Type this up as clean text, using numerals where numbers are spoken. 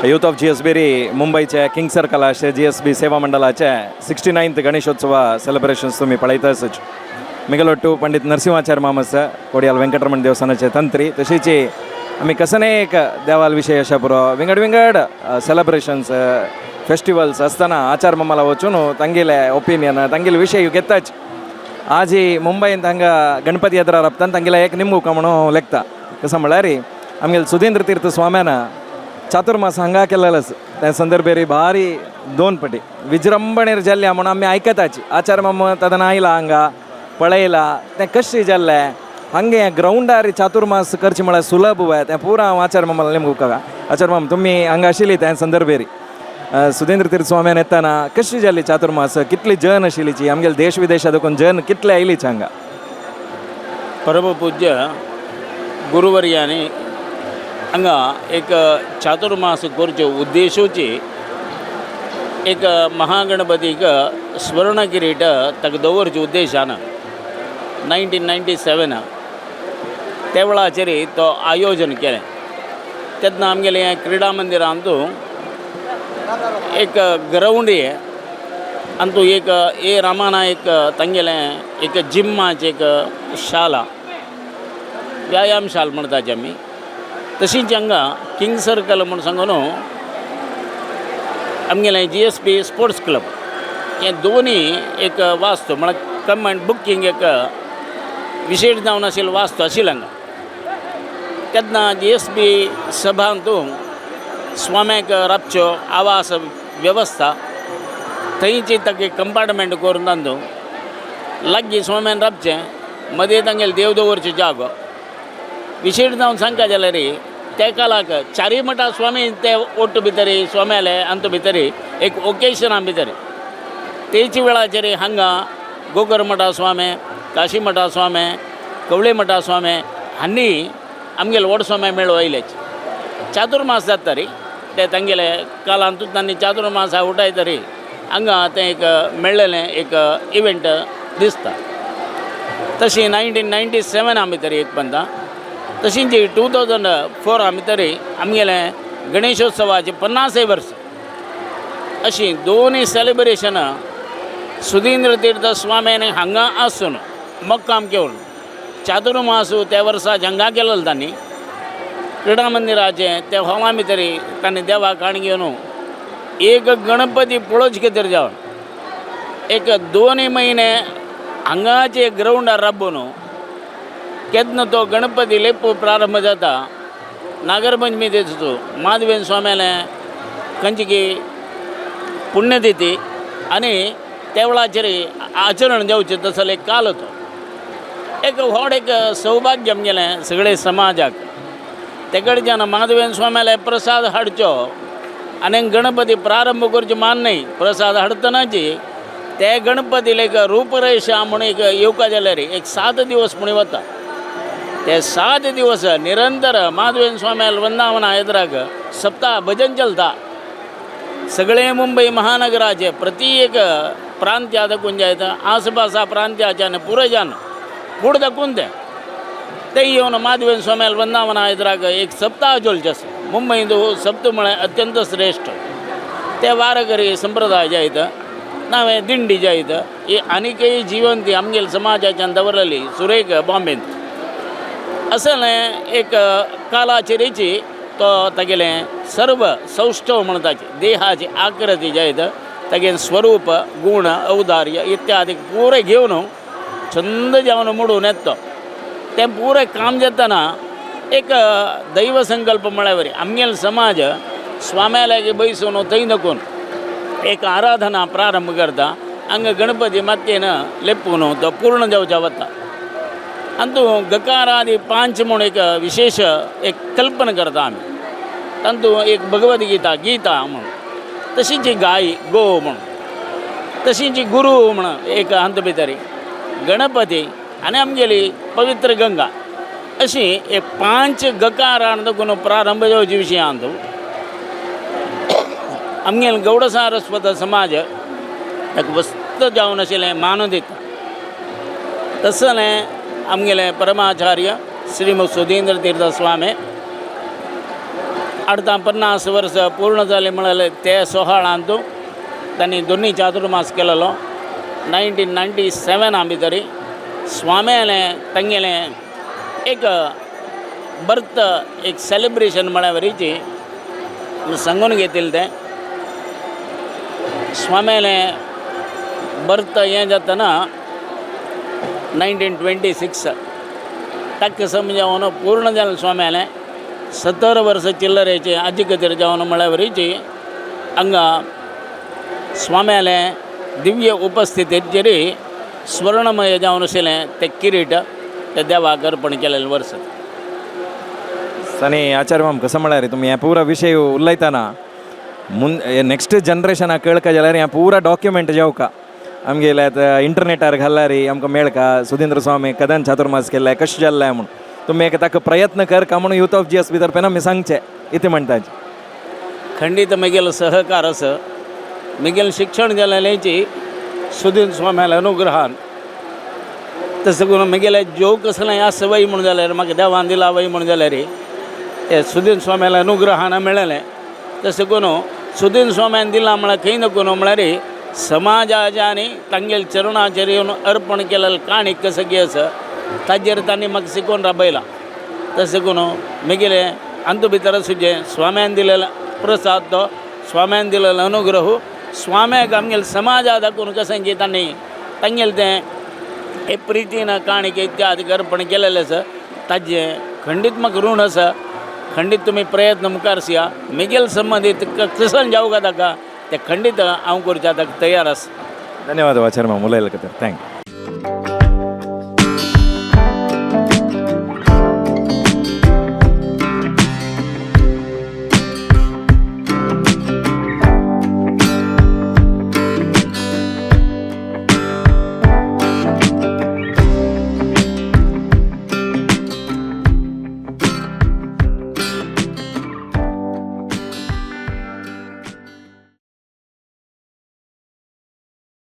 Youth of G S B मुंबयचे king circle अशें G S बी सेवा मंडळाचे 69th Ganeshotsav celebrations तुमी पळयताच. मिगलोट्टू पंडित नरसिंहाचार्य मामस, कोडियाल वेंकटरमण देवस्थानाचे तंत्री. तशीच आमी कसने एक देवाल विशय अशा पुरो विंगड विंगड सेलिब्रेशन्स, फेस्टिवल्स आसतना आचार मामाला वचून तांगेले ओपिनियन, तांगेले विशय घेताच. आजी मुंबयंत हांगा गणपती यात्रा राबता, तांगेले एक निमूक म्हणून लेखता. कसं म्हळ्यार आमगेले सुधींद्र तीर्थ स्वाम्यान चातुर्मास हांगा केलेलो. त्या संदर्भेर भारी दोन पटी विजृंभणेर जाल्ल्या म्हणून आमी आयकताची. आचार मामा तेन्ना आयला, हांगा पळयला तें कशें जाल्लें. हांगे ग्रावंडार चातुर्मास करचें म्हळ्यार सुलभ वय. तें पुरा हांव आचार मामाला नेमक. आचार मामा, तुमी हांगा आशिल्ली त्या संदर्भेर, सुधेंद्र तीर्थ स्वाम्यान येताना कशी जाली चातुर्मास? कितली जन आशिल्लीची आमगेले देश विदेशात देखून जन कितले आयलीच हांगा? परमपूज्य गुरुवर्यांनी हांगा एक चातुर्मास करच्यो उद्देशूची एक महागणपतीक स्वर्ण किरीट ताका दवरचे उद्देशान 1997 त्या वेळाचेर तो आयोजन केलें. तेन्ना आमगेलें क्रिडा मंदिरांतू एक ग्रावंड हे आनी तूं एक ए रामाना एक तांगेलें एक जिम्माचें एक शाला, व्यायाम शाल म्हणटाचे आमी. तशीच हांगा किंग सर्कल म्हूण सांगून आमगेलें जीएसबी स्पोर्ट्स क्लब, हे दोनी एक वास्तू म्हळ्यार कम बुकींग एक विशेश जावन आशिल्लो वास्तू आशिल्लो हांगा. तेन्ना जीएसबी सभांतू स्वाम्याक राबच्यो आवास वेवस्था थंयची ताका कंपार्टमेंट करून तांतू लागीं स्वाम्यान राबचें, मदीं तांगेले देव दवरचे जागो. विशेश जावन सांगता जाल्यार त्या काळाक चारी मठा स्वामी ते ओट्ट भितर स्वाम्याले अंत भितर एक ओकेशना भितर तेची वेळाचेर हांगा गोकर मठा स्वामी, काशी मठा स्वामी, कवळे मठा स्वामी हांणी आमगेले व्हड स्वामी मेळो आयलेच. चातुर्मास जाता रे ते तांगेले कालांतूच तांणी चातुर्मासा उठायता रे. हांगा तें एक मेळ्ळेलें एक इवेंट दिसता. तशी 1997 भितर एक पंता, तशींच 2004 भितर आमगेलें गणेशोत्सवाचें 50 वर्स. अशीं दोनूय सेलिब्रेशनां सुधींद्र तीर्थ स्वाम्यान हांगा आसून मुक्काम घेवन चातुर्मासू त्या वर्सा हांगा केलेलो. तांणी क्रिडा मंदिराचें त्या हॉला भितर तांणी देवाक काण घेवन एक गणपती पळोवचे खातीर जावन एक दोनूय म्हयने हांगाचे ग्रावंडार राबून केन्ना तो गणपती लेपो प्रारंभ जाता. नागरपंचमी दिसतो माधवेन स्वाम्यालें खंयची पुण्यतिथी आनी त्या वेळाचेर आचरण जावचें तसो एक काल तो एक व्हड एक सौभाग्य आमगेलें सगळे समाजाक. ते कडच्यान माधवेन स्वाम्याले प्रसाद हाडचो आनी गणपती प्रारंभ करचो मान न्हय. प्रसाद हाडटनाची ते गणपतीले एक रूपरेशा म्हूण एक येवका जाल्यार एक 7 दिवस म्हूण वता. ते 7 दिवस निरंतर माधवेन स्वाम्याल वृंदावना एदराक सप्ताह भजन चलता. सगळे मुंबई महानगराचे प्रति एक प्रांत्या दाखून जायत आसपासा प्रांत्याच्यान पुरयजान फूड दाखून ते ते येवन माधवेन स्वाम्याल वृंदावना एदराक एक सप्ताह चलचें आसा. मुंबईंत सप्त म्हळ्यार अत्यंत श्रेश्ठ ते वारकरी संप्रदाय जायत, नावें दिंडी जायत, ही आनीकय जिवंती आमगेले समाजाच्यान दवरलेली सुरेख बॉम्बेंत असलें एक कालाचेरीची तो तागेलें सर्व सौष्ठव म्हणटाचे, देहाची आकृती जायत, तागेलें स्वरूप, गूण, औदार्य इत्यादी पुरें घेवन छंद जावन मोडून येता. तो तें पुरें काम जातना एक दैव संकल्प म्हळ्यार वरी आमगेलो समाज स्वाम्या लागीं बैसून थंय नकून एक आराधना प्रारंभ करता. हांगा गणपती मातयेन लेपून तो पूर्ण जावच्या वता. आनी तूं गकारादी पांच म्हूण एक विशेश एक कल्पना करता आमी. तातूंत एक भगवद गीता, गीता म्हूण, तशीच गाय गो म्हूण, तशीच गुरू म्हण एक हातूंत भितर गणपती आनी आमगेली पवित्र गंगा, अशी एक पांच गकारान देखून प्रारंभ जावचे विशय. हातूंत आमगेले गौड सारस्वत समाज ताका वस्त जावन आशिल्लें मान दिता. तसलें आमगेलें परमाचार्य श्रीमद सुधींद्र तीर्थ स्वामी. आतां 50 वर्स पूर्ण जाले म्हळ्यार ते सोहाळांत तांणी दोनूय चातुर्मास केलेलो. 1997 भितर स्वाम्यालें तांगेलें एक बर्थ एक सेलिब्रेशन म्हळ्या वरीची सांगून घेतिल्लें. तें स्वाम्यालें बर्थ हें जातना 1926 ताका समजावन पूर्ण जालें. स्वाम्यालें 70 वर्स चिल्लरेचे आजी कचेर जावन म्हळ्या वरीची हांगा स्वाम्यालें दिव्य उपस्थितीचेर स्वर्णमय जावन आशिल्लें तें किरीट ते देवाक अर्पण केलेलें वर्स. सनी आचार्य माम, कसं म्हळ्यार तुमी हें पुरा विशय उलयतना मुन नेक्स्ट जनरेशनाक कळका जाल्यार हें पुरा डॉक्युमेंट जेवका आमगेले आतां इंटरनेटार घाल्यार आमकां मेळका सुधींद्र स्वामी कदन चातुर्मास केल्ले, कशें जाल्लें म्हूण. तुमी एक ताका प्रयत्न कर का म्हणून यूथ ऑफ जीएसबी तर्फेन आमी सांगचे इतलें म्हणटा. खंडीत म्हगेलो सहकार आसा. म्हगेलें शिक्षण जालेलेंची सुदीन स्वाम्याल्या अनुग्रहान. तशें करून म्हगेलें ज्यो कसलें आसा वय म्हूण जाल्यार म्हाका देवान दिला वय म्हूण जाल्यार ते सुदीन स्वाम्याल्या अनुग्रहान मेळ्ळेलें. तशें करून सुदीन स्वाम्यान दिलां म्हळ्यार खंय न्हू करून म्हळ्यार समाजाच्या आनी तांगेले चरणाचेर येवन अर्पण केलेलें काणीक कसं आसा ताजेर तांणी म्हाका शिकोवन राबयलां. तशें करून म्हगेलें अंतू भितर आसूचें स्वाम्यान दिलेलो प्रसाद, तो स्वाम्यान दिलेलो अनुग्रह, स्वाम्याक आमगेले समाजा दाखोवन कशें की तांणी तांगेलें तें हे प्रितीन काणीक इत्यादी अर्पण केलेलें आसा ताजें खंडीत म्हाका ऋण आसा. खंडीत तुमी प्रयत्न मुखार आसया. म्हगेले संबंदीत कसन जावं का ताका तें खंडीत हांव करच्या ताका तयार आसा. धन्यवाद आचार्य माम उलयले खातीर. Thank you.